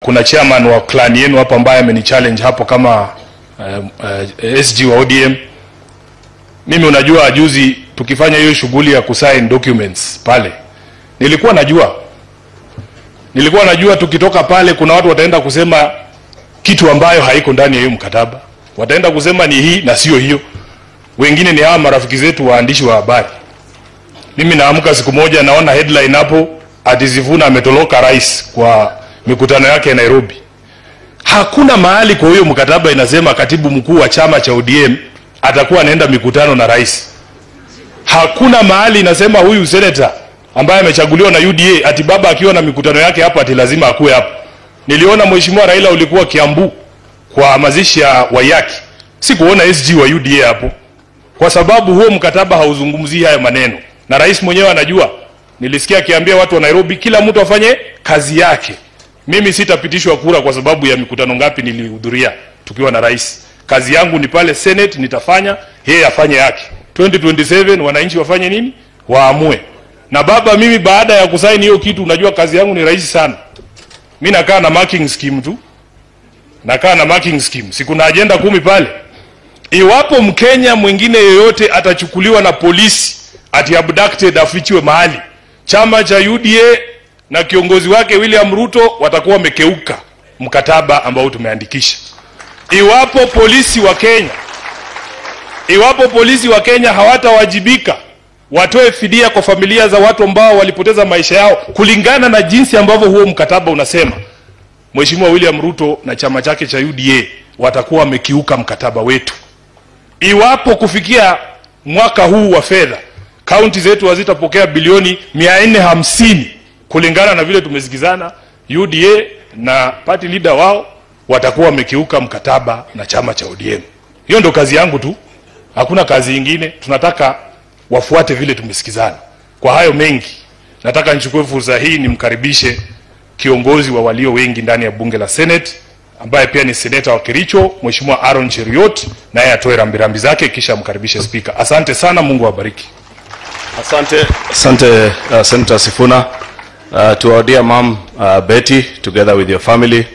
Kuna chairman wa clan yenu hapo ambaye amenichallenge hapo kama SG wa ODM. Mimi unajua juzi tukifanya hiyo shughuli ya kusign documents pale, nilikuwa najua tukitoka pale kuna watu wataenda kusema kitu ambayo haiko ndani ya hiyo mkataba. Wataenda kusema ni hii na sio hiyo. Wengine ni hawa marafiki zetu waandishi wa habari. Mimi naamka siku moja naona headline hapo ati Sifuna ametoroka rais kwa mikutano yake ya Nairobi. Hakuna mahali kwa hiyo mkataba inasema katibu mkuu wa chama cha ODM atakuwa anaenda mikutano na rais. Hakuna mahali inasema huyu senator ambaye amechaguliwa na UDA ati baba akiwa na mikutano yake hapa ati lazima akuwe hapo. Niliona Mheshimiwa Raila ulikuwa Kiambu kwa mazishi ya Waiyaki. Sikuona SG wa UDA hapo. Kwa sababu huo mkataba hauzungumzii hayo maneno. Na rais mwenyewe anajua. Nilisikia akiambia watu wa Nairobi kila mtu afanye kazi yake. Mimi sitapitishwa kura kwa sababu ya mikutano ngapi nilihudhuria tukiwa na rais. Kazi yangu ni pale Senate nitafanya, yeye afanye yake. 2027 wananchi wafanye nini? Waamue. Na baba, mimi baada ya kusaini hiyo kitu, unajua kazi yangu ni rahisi sana. Mimi nakaa na marking scheme tu. Nakaa na marking scheme. Si kuna agenda 10 pale. Iwapo Mkenya mwingine yeyote atachukuliwa na polisi ati abducted afichiwe mahali, chama cha UDA na kiongozi wake William Ruto watakuwa wamekeuka mkataba ambao tumeandikisha. Iwapo polisi wa Kenya hawatawajibika watoe fidia kwa familia za watu ambao walipoteza maisha yao kulingana na jinsi ambavyo huo mkataba unasema, Mheshimiwa William Ruto na chama chake cha UDA watakuwa wamekiuka mkataba wetu. Iwapo kufikia mwaka huu wa fedha kaunti zetu hazitapokea bilioni 450 kulingana na vile tumesikizana, UDA na party leader wao watakuwa wamekiuka mkataba na chama cha ODM. Hiyo ndo kazi yangu tu, hakuna kazi ingine. Tunataka wafuate vile tumesikizana. Kwa hayo mengi, nataka nichukue fursa hii nimkaribishe kiongozi wa walio wengi ndani ya bunge la Senate ambaye pia ni seneta wa Kericho, Mheshimiwa Aaron Cheruiyot, naye atoe rambirambi zake kisha amkaribishe spika. Asante sana, Mungu awabariki. Asante, asante, Senator Sifuna. To our dear mom, Betty, together with your family,